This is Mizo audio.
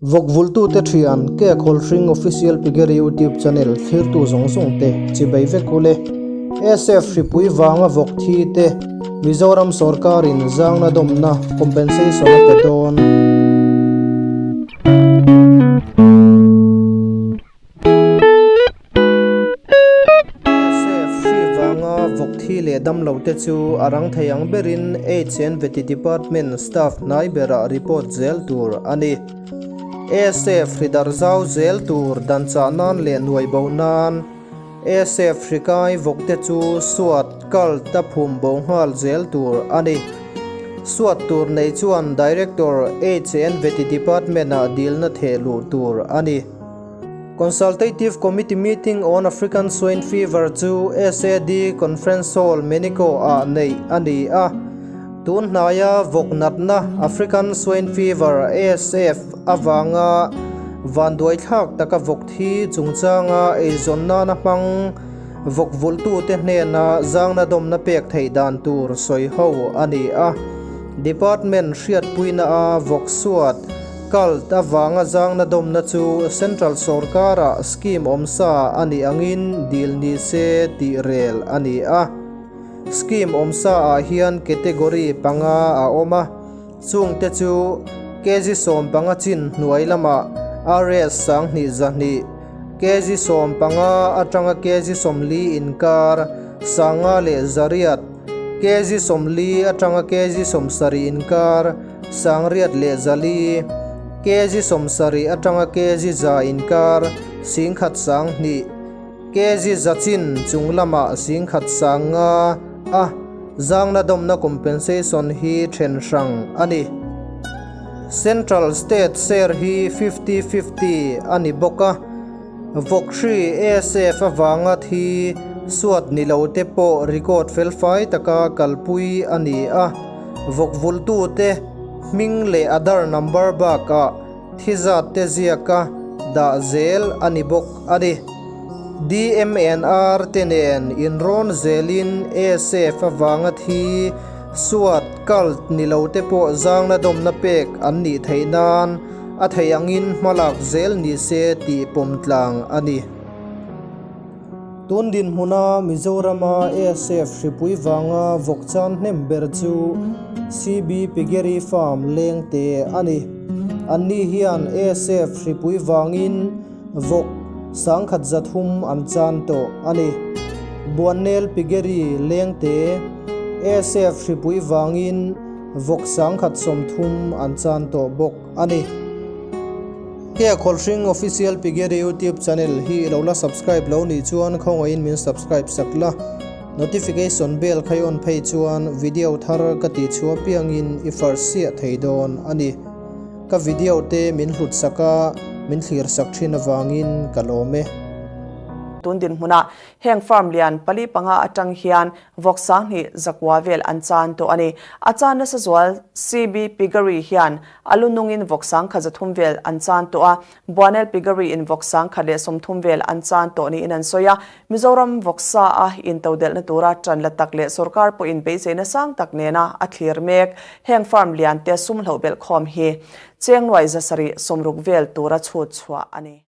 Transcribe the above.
Vawk vultute thian Ke Khawlhring Official Piggery YouTube Channel thlirtu zawng zawng te chibai vek u le. SF hripui vanga vawk thi te Mizoram sawrkarin zangna dawmna compensation a pe dawn. SF hri vanga vawk thi leh damlo te chu a rang thei ang berin Aids and Vety Department staff hnai berah report zel tur a ni. SF hri darh zau zel tur dan chah nan leh nuai bo nan SF hri kai vawk te chu suat cult a phum bo nghal zel tur a ni. Suat tur nei chuan Director Aids and Vety Department ah dilna theh luh tur a ni. Consultative Committee Meeting on African Swine Fever chu SAD Conference Hall, Meniko ah neih a ni a. Tun hnaia vawk natna African Swine Fever, ASF, avanga vanduaithlak taka vawk thi chungchanga eizawn nana hmang vawk vulhtute hnena zangna dawmna pek theih dan tur sawi ho a ni a. Department hriatpuina a vawk suat Cult avanga zangna dawmna chu Central sawrkara scheme awmsa a nih angin dil ni se tih rel a ni a. Scheme awmsa ah hian category panga a awm a, chungte chu kg 15 chin hnuai lamah Rs 2200, kg 15 atanga kg 40 inkar 5100, kg 40 atanga kg 70 inkar 6104, kg 70 atanga kg 100 inkar 1002, kg 100 chin chung lamah 1005 a zangna dawmna compensation hi then hrang a ni. Central state share hi 50 50 a ni bawk a, vawk hri ASF avanga thi suat ni lo te pawh record felfai taka kalpui a ni a. Vawk vultute hming leh Aadhaar number bakah thi zat te ziaka dah zel a ni bawk a ni. DMNR te nen inrawn zelin ASF avanga thi suat cult ni lo te pawh zangna dawmna pek an nih theih nan a theih angin hmalak zel ni se tih pawm tlang a ni. Tun dinhmuna Mizorama ASF hripui vanga vawk chan hnem ber chu CB Piggery Farm lengte a ni. Anni hian ASF hripui vangin vawk 1300 an chan tawh a ni. Buannel Piggery lengte ASF hripui vangin vawk 1030 an chan tawh bawk a ni. Ke Khawlhring Official Piggery YouTube channel hi i lo la subscribe lo nih chuan khawngaihin min subscribe sak la, notification bell khai on phei chuan video thar ka tih chhuah piangin i first siah thei dawn a ni. Ka video te min hlut sak a, min thlir sak thin avangin ka lawm e. Tun dinhmunah heng farm lian pali panga atang hian Vawk 2100 vel an chan tawh a ni. A chan nasa zual CB Piggery hian a lu nungin vawk 1300 vel an chan tawh a, Buanel Piggery in vawk 130 vel an chan tawh niin an sawi a. Mizoram vawksa a intodelhna tura tan la tak leh sorkar pawhin beiseina sang tak nena a thlir mek. Heng farm lian te sum hloh belhkhawm hi cheng nuai 760 vel tura chhut chhuah a ni.